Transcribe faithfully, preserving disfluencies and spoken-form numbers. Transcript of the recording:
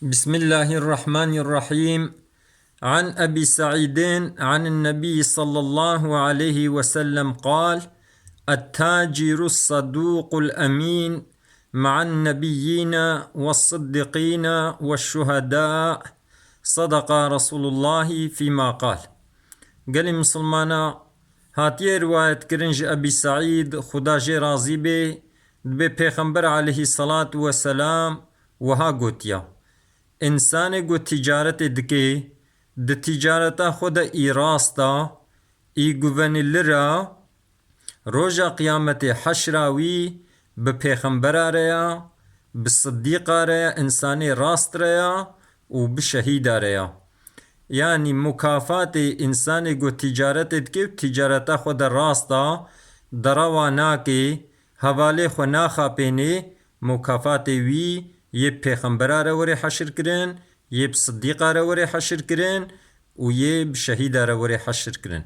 بسم الله الرحمن الرحيم. عن أبي سعيد عن النبي صلى الله عليه وسلم قال: التاجر الصدوق الأمين مع النبيين والصديقين والشهداء، صدق رسول الله فيما قال. Gelê misilmana, hatiye rivayet kirin ji Ebî Seîd, Xuda jê razî bê, dibê Pêxember aleyhî selat we selam wiha gotiya: Însanê ku tîcaretê dike, di tîcareta xwe de î rast a, î guvenîlir a, roja qiyametê heşra wî bi pêxembera re ya, bi siddîqa re ya, însanê rast re ya û bi şehîda re ya. Yanî mukafatê însanê ku tîcaretê dike û tîcareta xwe de rast a, derewa nake, hevalê xwe naxapênê, mukafatê wî yê bi pêxembera re were heşir kirin, yê bi siddîqa re were heşir kirin û yê bi şehîda re were heşir kirin.